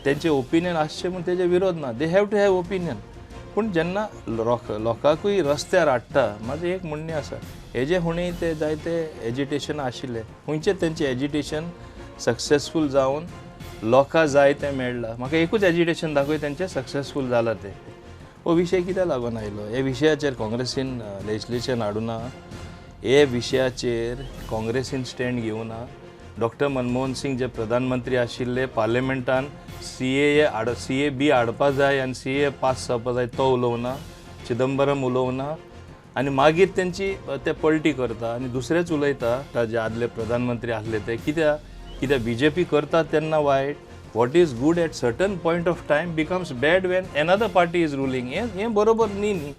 तेंचे ओपिनियन आसचें म्हूण तेजे विरोध ना, they have to have opinion. पूण जेन्ना लोकांकूय रस्त्यार हाडटा, म्हाजें एक म्हणणें आसा, हेजे हुणी ते जायते एजिटेशन आशिल्ले, खंयचे तेंचें एजिटेशन सक्सेसफूल जावन लोकां जाय तें मेळ्ळां. म्हाका एकूच एजिटेशन दाखय तेंचें सक्सेसफूल जालां तें. हो विशय कित्याक लागून आयलो? हे विशयाचेर काँग्रेसीन लेजिस्लेशन हाडुना, हे विशयाचेर काँग्रेसीन स्टँड घेवना. डॉक्टर मनमोहन सिंग जे प्रधानमंत्री आशिल्ले पार्लमेंटान CAA हाडपा जाय आनी CAA पास जावपा जाय तो उलोवना, चिदंबरम उलोवना आनी मागीर तेंची ते पलटी करता आनी दुसरेच उलयता जे आदले प्रधानमंत्री आसले ते. कित्याक कित्याक BJP करता तेन्ना वायट, what is good at certain point of time becomes bad when another party is ruling. हें बरोबर न्ही न्ही.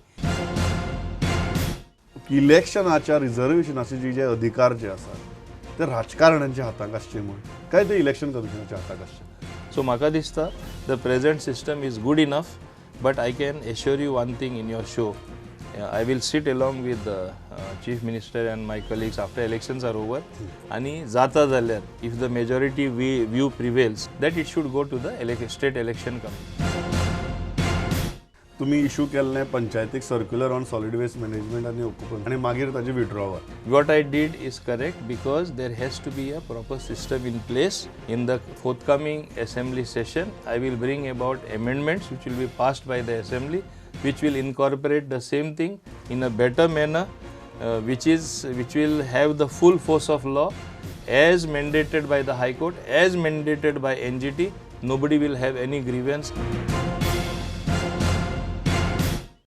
इलेक्शनाच्या रिजर्वेशनाचे जे अधिकार जे आसा ते राजकारण्यांच्या हाताक आसचे म्हूण काय ते इलेक्शन कमिशनाच्या हाताक आसचे? सो म्हाका दिसता the present system is good enough, but I can assure you one thing in your show, I will sit along with the chief minister and my colleagues after elections are over, आनी जाता जाल्यार if the majority view prevails that it should go to the state election commission. तुमी issue केल्लें पंचायतीक circular on solid waste management आनी occupancy आनी मागीर ताजें withdrawal. What I did is correct because there has to be a proper system in place. In the forthcoming assembly session, I will bring about amendments which will be passed by the assembly, which will incorporate the same thing in a better manner, which will have the full force of law as mandated by the High Court, as mandated by NGT. Nobody will have any grievance.